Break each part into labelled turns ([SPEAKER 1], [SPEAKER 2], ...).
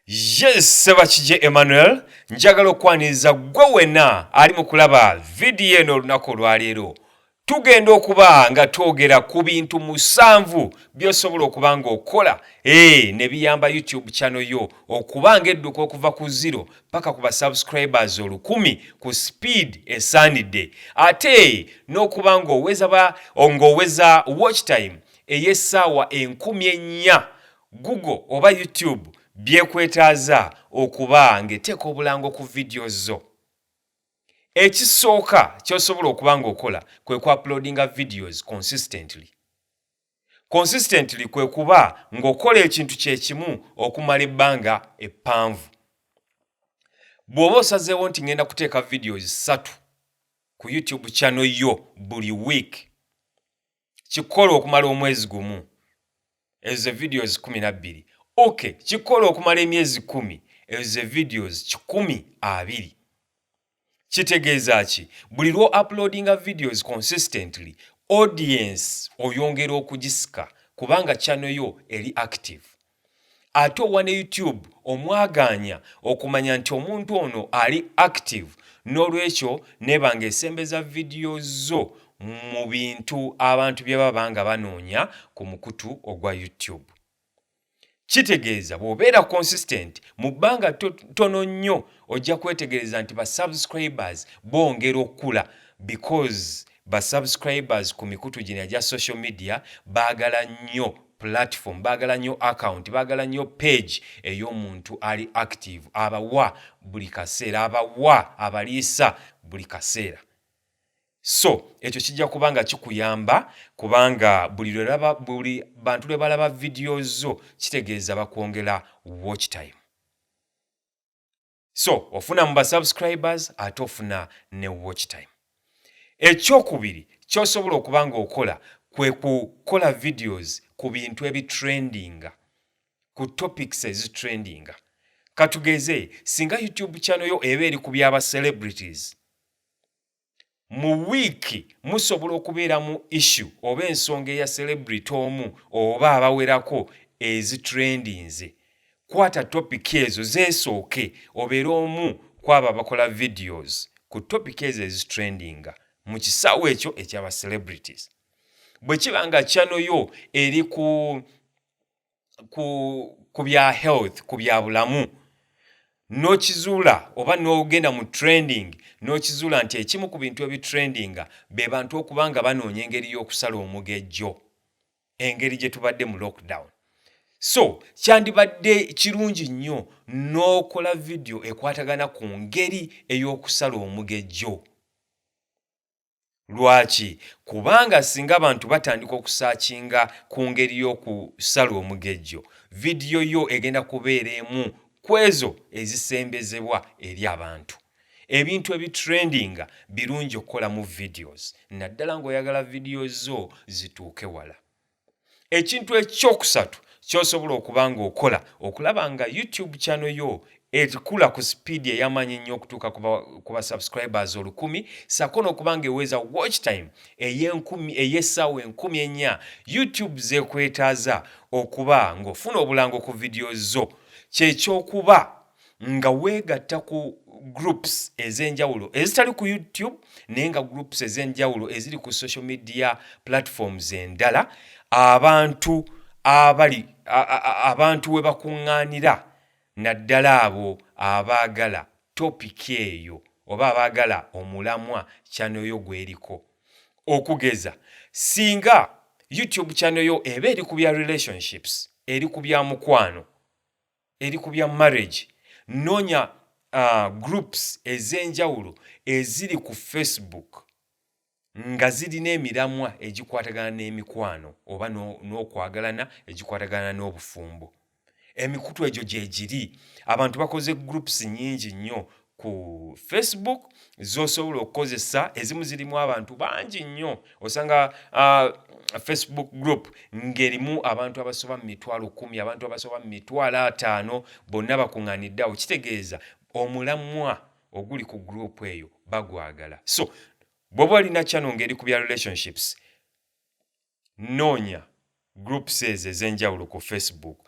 [SPEAKER 1] Yes, Sebakije Emmanuel, njagala okwaniriza gwe wenna ali mu kulaba vidiyo eno. Olunaku olwaleero tugenda okuba nga twogera ku bintu 7 by'osobola okuba ng'okola ne biyamba YouTube channel yo okuba ng'edduka okuva ku 0 paka ku basubscribers 1000 ku speed esaanidde, ate n'okuba ng'oweza watch time ey'essaawa 4000 Google oba YouTube byekwetaaza okuba ng'eteeka obulango ku vidiyo zo. Ekisooka ky'osobola okuba ng'okola kwe ku uploadinga videos consistently. Consistently kwe kuba ng'okola ekintu kye kimu okumala ebbanga eppanvu. Bw'oba osazeewo nti ngenda kuteeka videos 3 ku YouTube channel yo buli week, kikola okumala omwezi gumu, ezo videos 12. Ok, kikola okumala emyezi 10, ezo videos 120. Kitegeeza ki? Buli lwo uploadinga videos consistently, audience oyongera okugisika kubanga channel yo eri active, ate owa ne YouTube omwagaanya okumanya nti omuntu ono ali active, n'olwekyo neeba ng'esembeza vidiyo zo mu bintu abantu bye baba nga banoonya ku mukutu ogwa YouTube. Kitegeeza bw'obeera consistent, mu bbanga ttono nnyo ojja kwetegereza nti basubscribers bongera okukula, because basubscribers ku mikutu gino egya social media baagala nnyo platform, baagala nnyo account, baagala nnyo page ey'omuntu ali active, abawa buli kaseera, abawa abaliisa buli kaseera. So ekyo kijja kuba nga kikuyamba, kubanga buli bantu lwe balaba vidiyo zo, kitegeeza bakwongera watch time. So ofuna mu basubscribers, ate ofuna ne watch time. Ekyokubiri ky'osobola okuba ng'okola kwe kukola videos ku bintu ebitrendinga, ku topics ezitrendinga. Katugeze singa YouTube channel yo eba eri ku byaba celebrities, mu wiiki musobola okubeeramu issue oba ensonga eya celebrity omu oba abawerako ezitrendinze. Kwata topic ezo zeesooke, obeere omu ku abo abakola videos ku topic ezo ezitrendinga mu kisaawe ekyo ekyaba celebrities. Bwe kiba nga channel yo eri ku bya health, ku bya bulamu, n'okizuula oba n'ogenda mu trending n'okizuula nti ekimu ku bintu ebitrendinga be bantu okuba nga banoonya engeri y'okusala omugejjo, engeri gye tubadde mu lockdown, so kyandibadde kirungi nnyo n'okola vidiyo ekwatagana ku ngeri ey'okusala omugejjo. Lwaki? Kubanga singa abantu batandika okusearchinga ku ngeri y'okusala omugejjo, vidiyo yo egenda kubeera emu ku ezo ezisembezebwa eri abantu. Ebintu ebitrendinga birungi okukolamu videos, naddala ng'oyagala vidiyo zo zituuke wala. Ekintu ekyokusatu ky'osobola okuba ng'okola okulaba nga YouTube channel yo ekula ku sipiidi ey'amaanyi ennyo okutuuka ku ba subscribers 1000, ssaako n'okuba ng'eweza watch time ey'essaawa 4000 YouTube zeekwetaaza okuba ng'ofuna obulango ku vidiyo zo, kyekyokuba nga weegatta ku groups ez'enjawulo ezitali ku YouTube, naye nga groups ez'enjawulo eziri ku social media platforms endala, abantu abali abantu we bakuŋŋaanira, naddala abo abaagala topic eyo oba abaagala omulamwa channel yo gw'eriko. Okugeza, singa YouTube channel yo eba eri ku bya relationships, eri ku bya mukwano, eri ku bya marriage, noonya groups ez'enjawulo eziri ku Facebook nga zirina emiramwa egikwatagana n'emikwano oba n'okwagalana, egikwatagana n'obufumbo. Emikutu egyo gye giri, abantu bakoze groups nnyingi nnyo ku Facebook z'osobola okukozesa. Ezimu zirimu abantu bangi nnyo, osanga Facebook group ng'erimu abantu abasoba mu 100,000, abantu abasoba mu 50,000, bonna bakuŋŋaanidde awo. Kitegeeza omulamwa oguli ku group eyo bagwagala. So bw'oba olina channel ng'eri ku bya relationships, noonya groups ezo ez'enjawulo ku Facebook.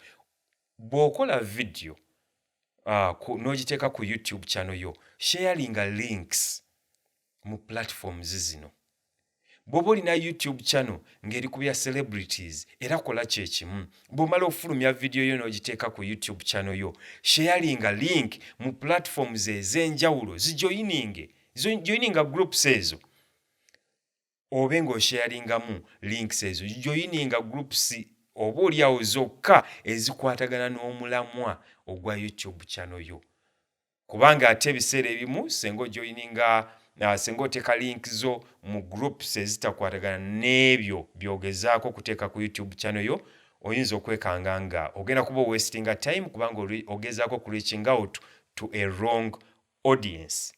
[SPEAKER 1] Bw'okola vidiyo n'ogiteeka ku YouTube channel yo, sharinga links mu platforms zino. Bw'oba olina YouTube channel ng'eri ku bya celebrities, era kola kyekimu. Bw'omala okufulumya vidiyo yo n'ogiteeka ku YouTube channel yo, sharinga link mu platforms ez'enjawulo, zijoyininge, joyininga groups ezo, obe ng'osharingamu links ezo. Joyininga groups oba oliawo zokka ezikwatagana n'omulamwa ogwa YouTube channel yo, kubanga ate ebiseera ebimu senga ojoyininga, senga oteeka link zo mu groups ezitakwatagana n'ebyo by'ogezaako okuteeka ku YouTube channel yo, oyinza okwekanga nga ogenda kuba owastinga time, kubanga ogezaako ku reaching out to a wrong audience.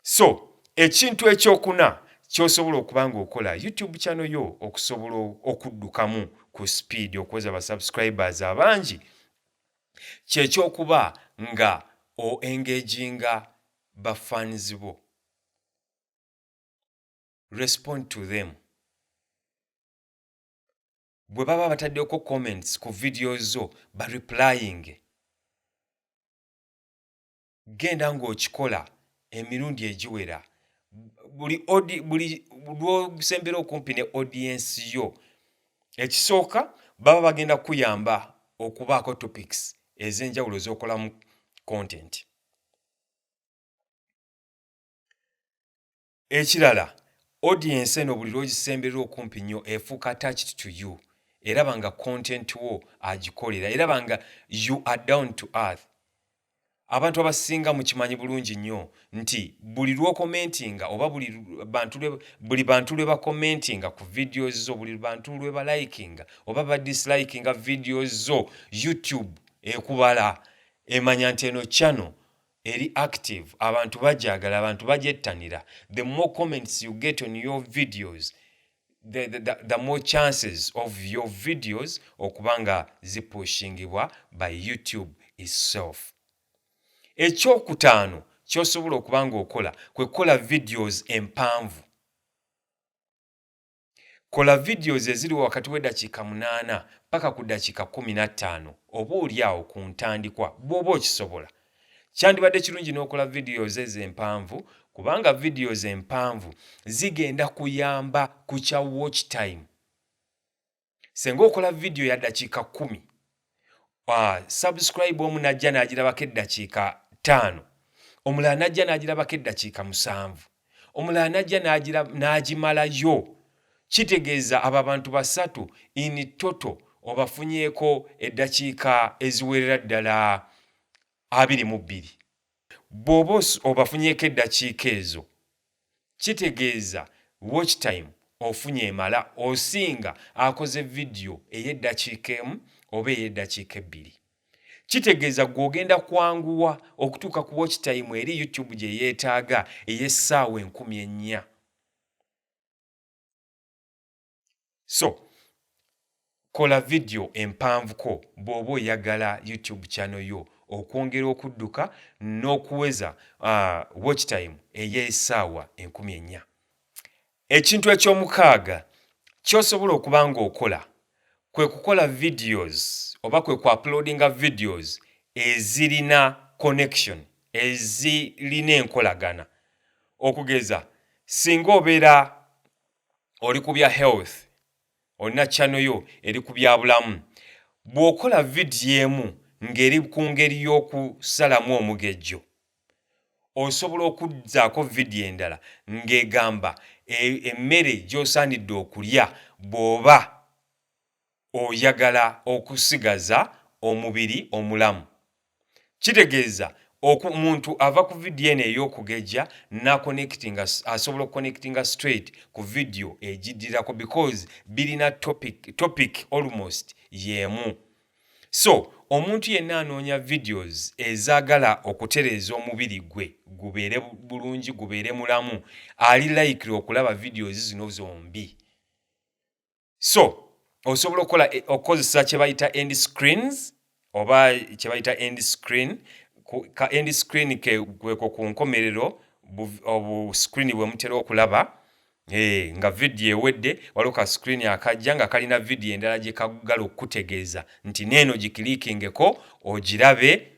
[SPEAKER 1] So ekintu ekyokuna kyosobola okuba nga okola YouTube channel yo okusobola okuddukamu ku speed, okuweza ba subscribers abangi, kyekyokuba nga o engaginga ba fans bo. Respond to them. Bwe baba bataddeko comments ku video zo, ba replying. Genda ng'okikola emirundi egiwera. Buli lw'osembera okumpi ne audience yo, ekisooka baba bagenda kukuyamba okubaako topics ez'enjawulo z'okolamu content. Ekirala, audience eno buli lw'ogisemberera okumpi nnyo efuuka attached to you, eraba nga content wo agikolera, eraba nga you are down to earth. Abantu abasinga mukimanyi bulungi nnyo nti buli lw'okomentinga oba buli bantu lwe bakomentinga ku videos zo, buli bantu lwe balikinga oba badislikinga videos zo, YouTube ekubala, emanya nti eno channel eri active, abantu bagyagala, abantu bagyettanira. The more comments you get on your videos, the more chances of your videos okuba nga zipushingibwa by YouTube itself. Ekyokutaano ky'osobola okuba ng'okola kwe kukola videos empanvu. Kola videos eziri wakati w'eddakiika 8 paka ku ddakiika 15 oba oli awo ku ntandikwa. Bw'oba okisobola, kyandibadde kirungi n'okola videos ezo empanvu, kubanga videos empanvu zigenda kuyamba ku kya watch time. Senga okola vidiyo ya ddakiika 10, subscribe omu najja n'agirabako eddakiika 5, omulala najja n'agirabako eddakiika 7, omulala najja n'agimalayo, kitegeeza abo abantu basatu in total obafunyeeko eddakiika eziwerera ddala 22. Bw'oba obafunyeeko eddakiika ezo, kitegeeza watch time ofunye emala osinga akoze vidiyo ey'eddakiika 1 oba ey'eddakiika 2. Kitegeeza gw'ogenda kwanguwa okutuuka ku watch time eri YouTube gye yeetaaga ey'essaawa 4000. So kola vidiyo empanvuko bw'oba oyagala YouTube channel yo okwongera okudduka n'okuweza watch time ey'essaawa 4000. Ekintu ekyomukaaga ky'osobola okuba ng'okola kwe kukola videos oba kwe ku uploadinga videos ezirina connection, ezirina enkolagana. Okugeza, singa obeera oli ku bya health, olina channel yo eri ku bya bulamu, bw'okola vidiyo emu ng'eri ku ngeri y'okusalamu omugejjo, osobola okuzzaako vidiyo endala ng'egamba emmere gy'osaanidde okulya bw'oba oyagala okusigaza omubiri omulamu. Kitegeeza omuntu ava ku vidiyo eno ey'okugejja n'aconnectinga, asobola okuconnectinga straight ku vidiyo egiddirako because birina topic almost y'emu. So omuntu yenna anoonya videos ezaagala okutereeza omubiri gwe gubeere bulungi, gubeere mulamu, ali likely okulaba videos zino zombi. So osobola okukozesa kye bayita end screens oba kye bayita end screen. Ka end screen ke kweko ku nkomerero obu screen bwe mutera okulaba nga vidiyo ewedde, waliwo ka screen akajja nga kalina vidiyo endala gye kagala okukutegeeza nti neeno gikiliikingeko ogirabe.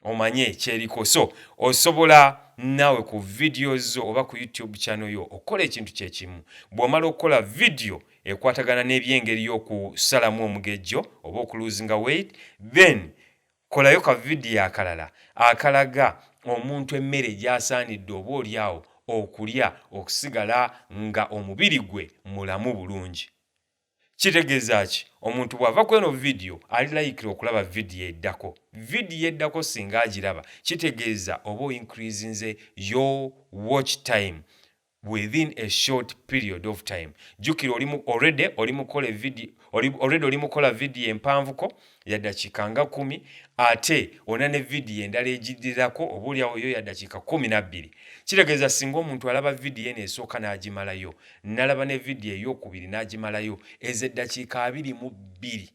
[SPEAKER 1] Omanye kyeriko. So osobola naawe ku vidiyo zo oba ku YouTube channel yo okukola ekintu kyekimu. Bw'omala okukola vidiyo ekwatagana n'ebyengeri y'okusalamu omugejjo oba okulosinga weight, then kolayo ka vidiyo akalala akalaga omuntu emmere gy'asaanidde oba oli awo okulya okusigala nga omubiri gwe mulamu bulungi. Kitegeeza ki? Omuntu bw'ava ku eno vidiyo, ali likely okulaba vidiyo eddako. Vidiyo eddako singa agiraba, kitegeeza oba oincreasinze your watch time within a short period of time. Jjukira, oli already oli mukola video, already oli mukola vidiyo empanvuko ya ddakiika nga 10, ate olina ne vidiyo endala egiddirako, oba oliawo yo ya ddakiika 12. Kitegeeza singa omuntu alaba vidiyo eno esooka n'agimalayo, n'alaba ne vidiyo eyokubiri n'agimalayo, ez'eddakiika 22,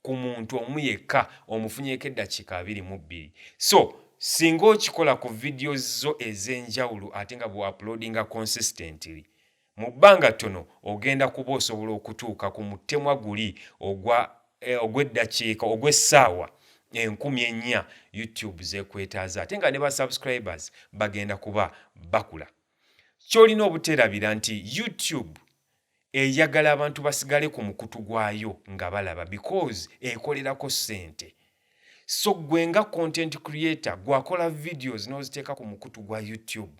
[SPEAKER 1] ku muntu omu yekka omufunyeeko eddakiika 22. So singa okikola ku vidiyo zo ez'enjawulo, ate nga bw'uploadinga consistently, mu bbanga ttono ogenda kuba osobola okutuuka ku mutemwa guli ogw'eddakiika, ogw'essaawa 4000 YouTube zeekwetaaza, ate nga ne ba subscribers bagenda kuba bakula. Ky'olina obuteerabira nti YouTube eyagala abantu basigale ku mukutu gwayo nga balaba, because ekolerako ssente. So gwe nga content creator gwakola videos n'oziteeka ku mukutu gwa YouTube,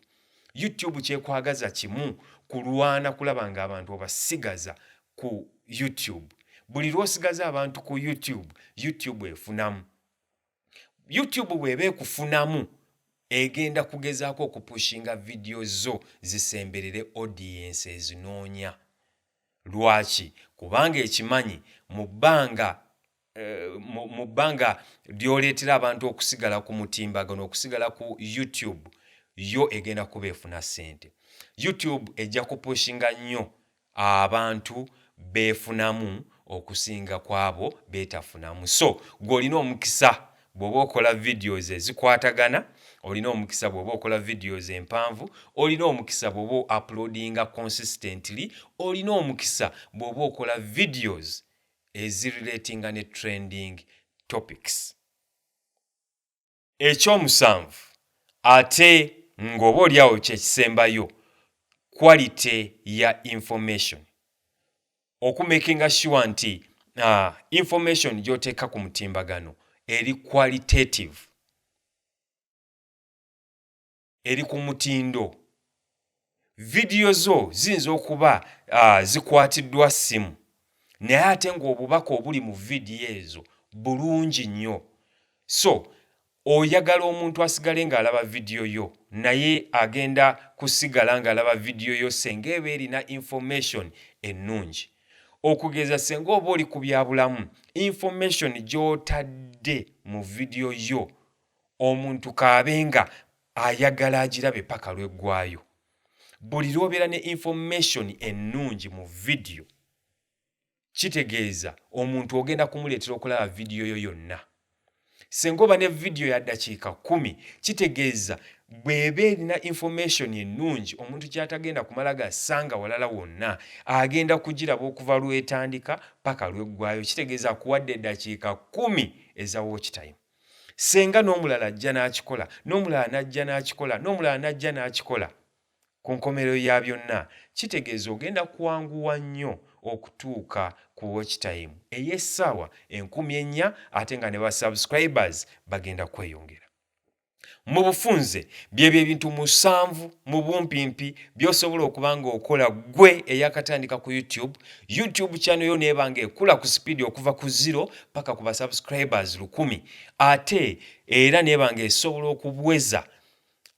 [SPEAKER 1] YouTube kyekwagaza kimu, kulwana kulaba ng'abantu obasigaza ku YouTube. Buli lw'osigaza abantu ku YouTube, YouTube efunamu. YouTube bw'eba ekufunamu, egenda kugezaako okupushinga vidiyo zo zisemberere audience ezinoonya. Lwaki? Kubanga ekimanyi mu bbanga ly'oleetera abantu okusigala ku mutimbagano, okusigala ku YouTube, yo egenda kuba efuna ssente. YouTube ejja kupushinga nnyo abantu beefunamu okusinga ku abo beetafunamu. So gw'olina omukisa bw'oba okola videos ezikwatagana, olina omukisa bw'oba okola videos empanvu, olina omukisa bw'oba uploadinga consistently, olina omukisa bw'oba okola videos ezirelatinga ne trending topics. Ekyomusanvu, ate ng'oba oliawo kyekisembayo, quality ya information, okumakinga sure nti information gy'oteeka ku mutimbagano eri qualitative, eri ku mutindo. Vidiyo zo ziyinza okuba zikwatiddwa ssimu, naye ate ng'obubaka obuli mu vidiyo ezo bulungi nnyo. So oyagala omuntu asigale ng'alaba vidiyo yo, naye agenda kusigala ng'alaba vidiyo yo senga eba erina information ennungi. Okugeza, senga oba oli ku byabulamu, information gy'otadde mu vidiyo yo, omuntu kaabe nga ayagala agirabe paka lw'eggwayo. Buli lw'obeera ne information ennungi mu vidiyo, kitegeeza omuntu ogenda kumuleetera okulaba vidiyo yo yonna. Senga oba ne vidiyo ya ddakiika 10, kitegeeza bw'eba erina information ennungi omuntu kyatagenda kumala gasanga walala wonna, agenda kugiraba okuva lwetandika paka lweggwayo. Kitegeeza akuwadde eddakiika 10 eza watch time. Senga n'omulala ajja n'akikola, n'omulala n'ajja n'akikola, n'omulala n'ajja n'akikola, ku nkomerero ya byonna kitegeeza ogenda kwanguwa nnyo okutuuka ku watch time ey'essaawa 4000, ate nga ne ba subscribers bagenda kweyongera. Mu bufunze, byebyo ebintu 7 mu bumpimpi by'osobola okuba nga okola gwe eyakatandika ku YouTube, YouTube channel yo neeba nga ekula ku sipiidi okuva ku 0 paka ku ba subscribers 1000, ate era neeba nga esobola okuweza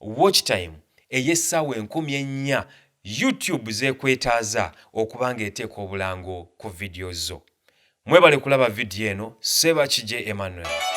[SPEAKER 1] watch time ey'essaawa 4000 YouTube zeekwetaaza okuba ng'eteeka obulango ku vidiyo zo. Mwebale kulaba vidiyo eno. Sebakije Emmanuel.